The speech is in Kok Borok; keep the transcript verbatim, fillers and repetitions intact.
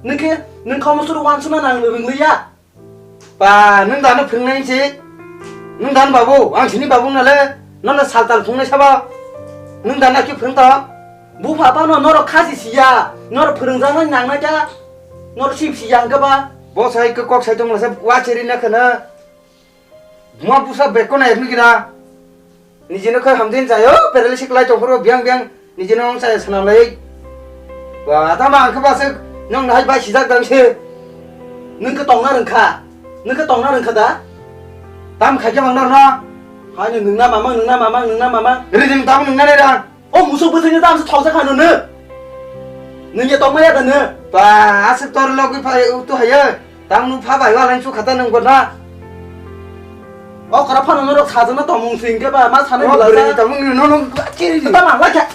Nwng khe, nwng kha musuru wansukna nang rwngliya. Ba, nwng dano phwrwngnai se? Nwng dan babu, ang sini babu nale, nono saltal phungnai sabo. Nwng dano ki phwrwng to? Bupha phano norok khasi siya, norok phwrwngjaknai nangnai kha, norok sip siya hwnkhe ba? Bo sai kok sai tong lasa wa cheri na khana. Buma busa beko na ekni kira. Nijino khe hamjin jayo, perele siklai tongphuru biang biang, nijino ang saya sanam lai. Ba, tama ang khe basuk, nong nahai bai sijak dang se. Nwng khe tongna rwngkha, nwng khe tongna rwngkha da? Tam khai khe mang nor no? Hai nwng nungna mamang, nungna mamang, nungna mamang. Rijim tam nungna re rang. O musuk bwthwini dam se thoksa kha nunu. Nwng ya tongma ya da nw? Ba, aswk tor logwi phai, utu hayo. Tang nu pha bai wala chu khata nung gona. O kara phano norok sajana tongmung sing khe ba, ma sanai O bwla bwrwi sa. Tongmung no no kiri. Tama, lakha.